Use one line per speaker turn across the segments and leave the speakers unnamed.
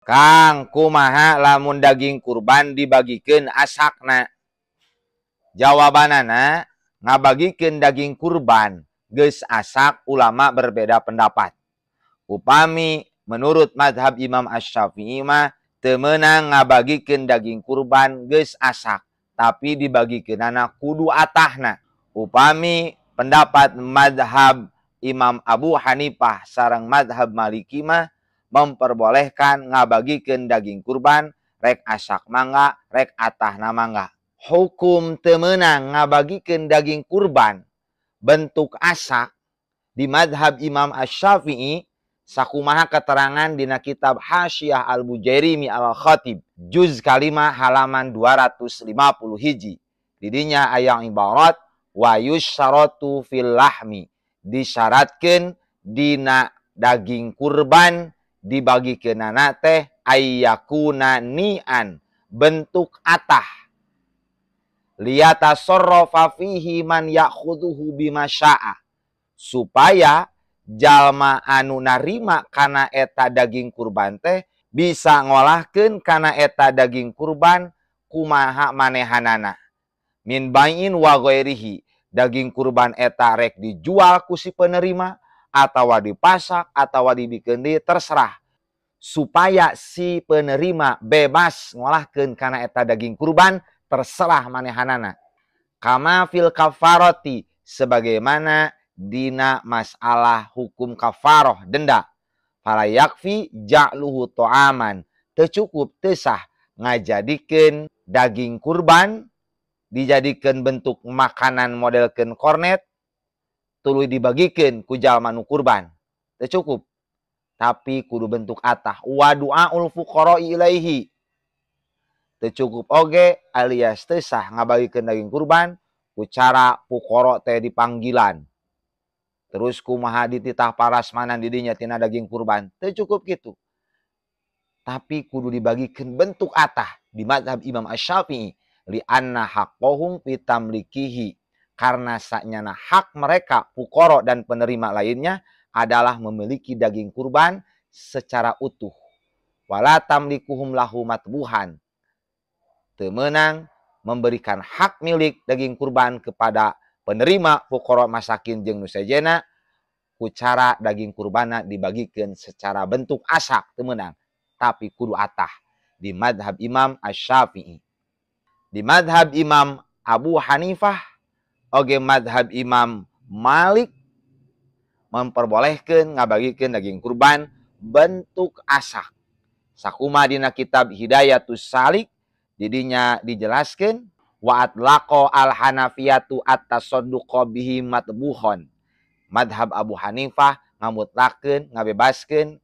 Kang, kumaha lamun daging kurban dibagikeun asakna? Jawabanana, ngabagikeun daging kurban geus asak ulama berbeda pendapat. Upami menurut madhab Imam Asy-Syafi'i mah teu meunang ngabagikeun daging kurban geus asak, tapi dibagikeunana kudu atahna. Upami pendapat madhab Imam Abu Hanifah sareng madhab Maliki mah memperbolehkan ngabagikeun daging kurban rek asak mangga rek atahna mangga. Hukum teu meunang ngabagikeun daging kurban bentuk asak di madhab Imam Asy-Syafi'i sakumaha keterangan dina kitab Hasyiah Al-Bujairimi Al-Khatib juz kalima halaman 250 hiji. Didinya aya ibarat wa yusyaratu fil lahmi, disyaratkeun dina daging kurban dibagikeunana teh ayyakuna ni'an, bentuk atah, liyatasarrafa fihi man ya'khudhuhu bima sya'a, supaya jalma anu narima kana eta daging kurban teh bisa ngolahkeun kana eta daging kurban kumaha manehanana, min bai'in wa ghairihi, daging kurban eta rek dijual ku si penerima atawa dipasak atawa dibikeun deui terserah, supaya si penerima bebas ngolahkeun kana eta daging kurban terserah manehanana. Kama fil kafarati, sebagaimana dina masalah hukum kafaroh denda, fala yakfi ja'luhu ta'aman, teu cukup teu sah ngajadikeun daging kurban dijadikeun bentuk makanan modelkeun kornet tuluy dibagikeun ku jalma nu kurban, teu cukup, tapi kudu bentuk atah. Wa du'aul fuqara ilaihi, teu cukup oge alias teu sah ngabagikeun daging kurban ku cara fuqara teh dipanggilan terus kumaha dititah parasmanan didinya tina daging kurban, teu cukup kitu, tapi kudu dibagikeun bentuk atah di mazhab Imam Asy-Syafi'i, li anna haqqahum fi tamlikihi, karena saknyana hak mereka fuqara dan penerima lainnya adalah memiliki daging kurban secara utuh. Wala tamlikuhum lahu matbuhan, teu meunang memberikan hak milik daging kurban kepada penerima fuqara masakin jeung nu sejena ku cara daging kurbana dibagikeun secara bentuk asak, teu meunang, tapi kudu atah di madhab Imam Asy-Syafi'i. Di madhab Imam Abu Hanifah oge madhab Imam Malik memperbolehkeun ngabagikeun daging kurban bentuk asak. Sakuma dina kitab Hidayatus Salik didinya dijelaskeun wa atlaqa al-hanafiyatu at-tasadduqa bihi matbuhon. Madhab Abu Hanifah ngamutlakeun, ngabebaskeun,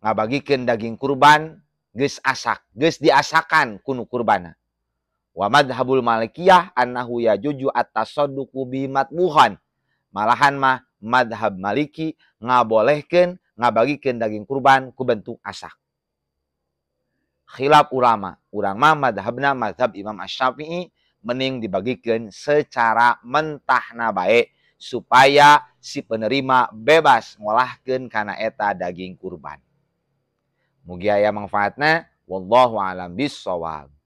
ngabagikeun daging kurban geus asak, geus diasakan ku nu kurbana. Wa madhabul Malikiyah annahu yajuju at-tasadduqu bihi matbuhon. Malahan mah madhab Maliki ngabolehkeun ngabagikeun daging kurban ku bentuk asak. Khilaf ulama, urang mah madhabna madhab Imam Asy-Syafi'i mending dibagikeun secara mentahna bae supaya si penerima bebas ngolahkeun kana eta daging kurban. Mugi aya manfaatna, wallahu alam bissawab.